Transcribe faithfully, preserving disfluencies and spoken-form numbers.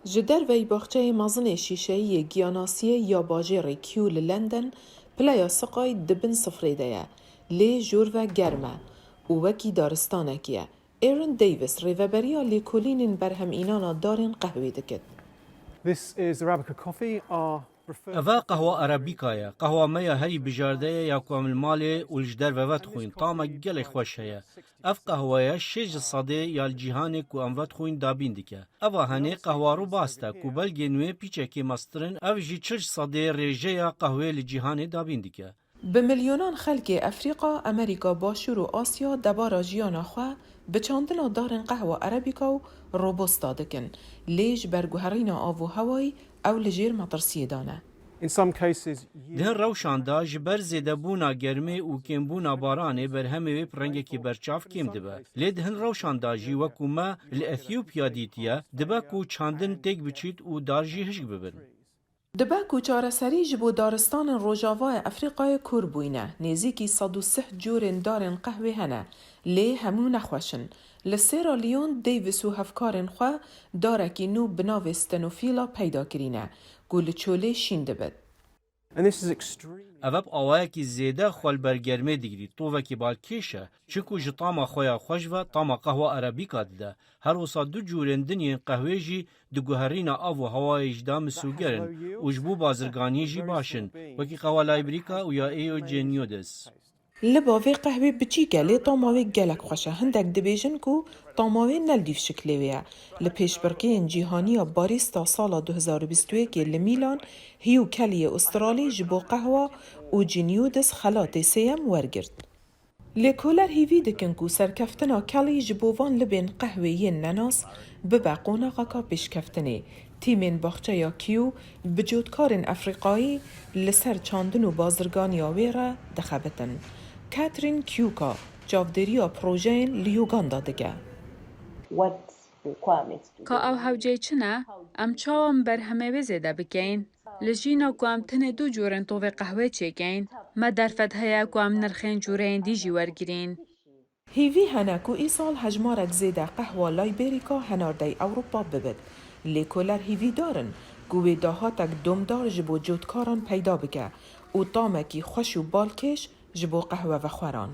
Ji derveyî baxçeyê mezinê şîşeyî yê Giyanasiyê ya bajêrê Kew li London, pileya siqayî di bin sifrê de ye, lê jor ve germ e û wekî daristanekî ye. Aaron Davis rêveberiya lêkolînên berhemînana darên qehwê dikit. This is Arabica coffee, our preferred Eva qehwa Arabîka ye. Qehwa me ya herî bijarte ye ya ku em li malê û li ji derve vedixwîn. Tamek gelek xweş heye. Ev qehwe ye şêst ji sedê ya li cîhanê ku em vedixwîn dabîn dike. Eva henê qehwa robust e ku belgên wê pîçekê mestir in, ev jî çil ji sedê rêjeya qehwê li cîhanê dabîn dike. Bi milyonan xelkê Efrîqa, Amerîka Başûr û Asya debara jiyana xwe bi çandina darên qehwa Arabîka û Robusta dikin, lê ji ber guherîna av û hewayî ew li jêr metirsiyê de ne. In some cases, Di hin rewşan de ji ber zêdebûna germê û kêmbûna baranê berhemê wê bi rengekî berçav kêm dibe. Lê di hin rewşan de jî wekû me li Ethiopya dîtiye, dibe ku çandin têk biçît û dar jî hişk bibin. Dibe ku çareserî ji bo daristanên rojavayê Efrîqayê kûr bûyne. Nêzîkî sed û sih curên darên qehwê hene, lê hemû nexweş in. Li Sierra Leone Davis û hevkarên xwe darekî nû bi navê Stenofila peyda kirîne, ku li çolê şîn dibit. And this is extremely Ev bi awayekî zêde xwe li ber germê digirî, tovekî balkêş e, çinku ji tama xwe ya xweş ve tama qehwa Arabîka dide. Her wisa du curên din yên qehwê jî di guherîna av û hewayê jî de misûger in û ji bo bazirganiyê jî baş in, wekî qehwa Liberika û ya Eugeniodes. Liba vê qehwê biçîk e, lê tama wê gelek xweş e. Hindek dibêjin ku tama wê ne li dîv şiklê wê ye. Li pêşbirkeyên cîhanî ya Barista sala du hezar û bîst û yekê li Mîlan, Hugh Kelly yê Ustralî ji bo qehwa Eugeniodes xelatê sêyem wergirt. Lêkoler hîvî dikin ku serkeftina Kelly ji bo van libên qehwê yên nenas bibe qonaxeka pêşkeftinê. Tîmên Baxçeya Kew bi cotkarên Efrîqayî li ser çandin û bazirganiya wê re dixebitin. Catherine Cuka çavdêriya projeyên li Uganda dike. What requirements do Ka ew hewceyê çi ne? Em çawa em berhemê wê zêde bikeyin? Li jîna ku em tenê du curên tovê qehwê çêkeyin, me derfet heye ku em nirxên cureyên dî jî wergirîn. Hêvî hene ku îsal hejmarek zêde qehwa Liberika henardeyî Ewropa bibit. Lêkoler hîvîdar in ku wê dahatek domdar ji bo cotkaran peyda bike û tamekî xweş û balkêş ji bo qehwevexweran.